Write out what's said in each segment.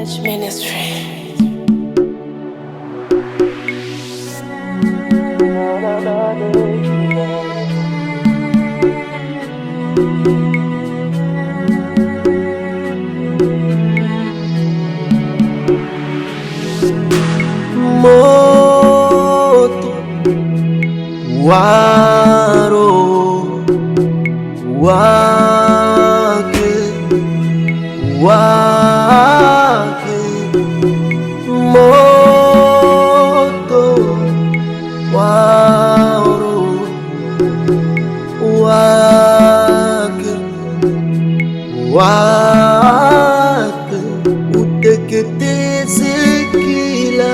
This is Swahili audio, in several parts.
Touch Ministry. Moto wa Roho wake wake, moto wa Roho wake wake, uteketeze kila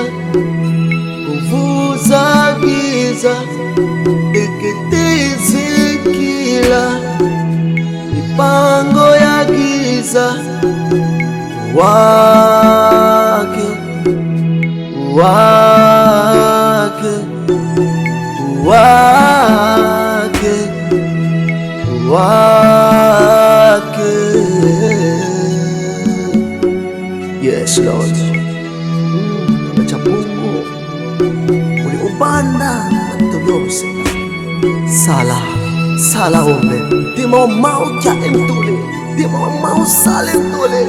nguvu za giza, uteketeze kila mipango ya giza, wake wake wake wake. Yes, Lord. Chapungu uliubanda matobyose sala sala ombe dima mau kya emtule dima mau sale mtule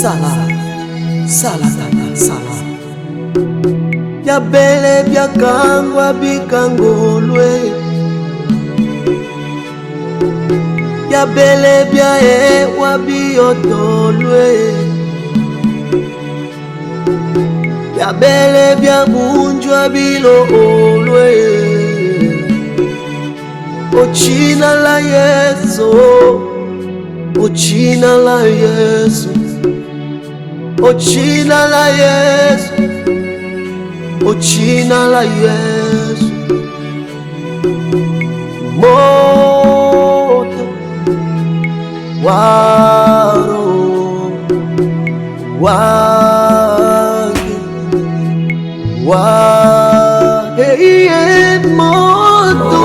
sala sala tata sala byabele byakangwa bikangolwe byabele byaewa biyotolwe byabele byabunjwa biloolwe o jina la Yesu, o jina la Yesu, o jina la Yesu, o jina la Yesu, moto wa Roho wake wake, moto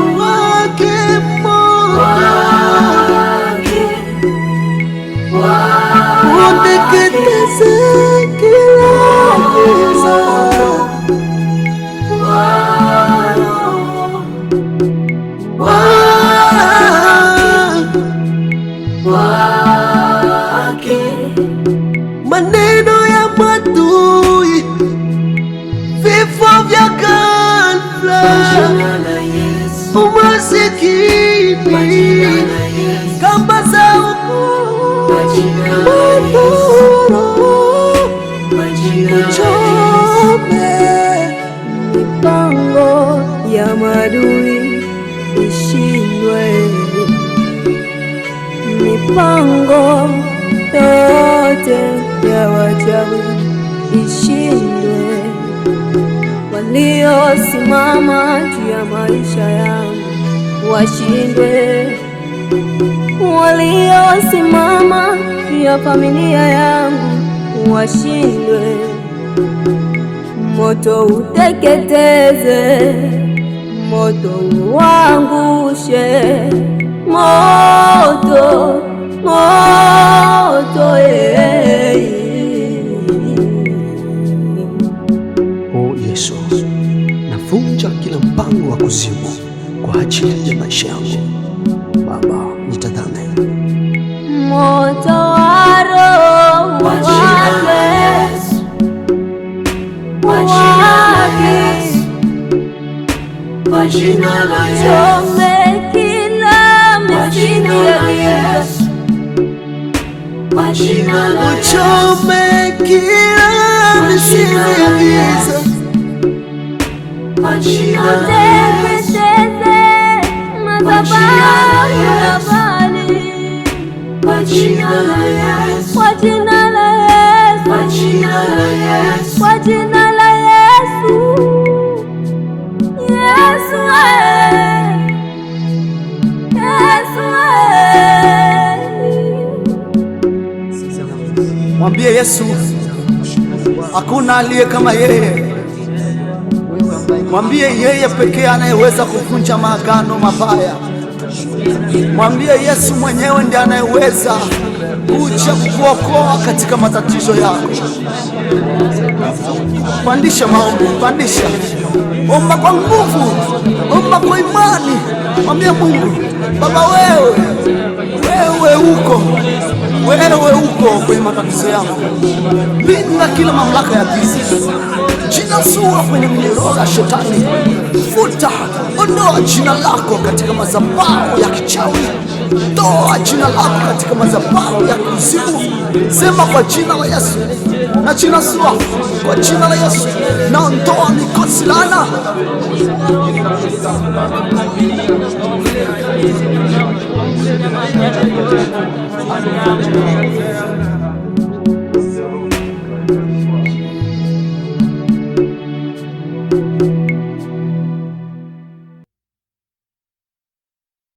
wake, moto uteketeze kila giza, maneno ya madui, vifo vya ghafla, umasikini, kamba za ukoo, madhara, uchome Mipango ya maadui ishindwe, mipango yote ya wachawi ishindwe, waliosimama juu ya maisha yangu washindwe, waliosimama juu ya familia yangu washindwe. Moto uteketeze, moto uangushe, moto, moto, eh. O Yesu, navunja kila mpango wa kuzimu kwa ajili ya maisha yangu. Baba, nitazame Moto wa Roho wake wake, chome kila misingi ya giza, uchome kila misingi ya giza, uteketeze madhabahu ya Baali. Kwa jina la Yesu, kwa jina la Yesu, kwa jina la Yesu, Yesu, eh. Yesu, eh. Mwambie Yesu hakuna aliye kama yeye. Mwambie yeye pekee anayeweza kuvunja maagano mabaya. Mwambie Yesu mwenyewe ndiye anayeweza kuja kukuokoa katika matatizo yako. Pandisha maombi, pandisha, omba kwa nguvu, omba kwa imani. Mwambie Mungu, Baba, wewe wewe uko wewe uko kwenye matatizo yangu, pinga kila mamlaka ya giza, jinasua kwenye minyororo ya shetani, futa, ondoa jina lako katika madhabahu ya kichawi, toa jina lako katika madhabahu ya kuzimu. Sema kwa jina la Yesu na jinasua kwa jina la Yesu, naondoa mikosi laana.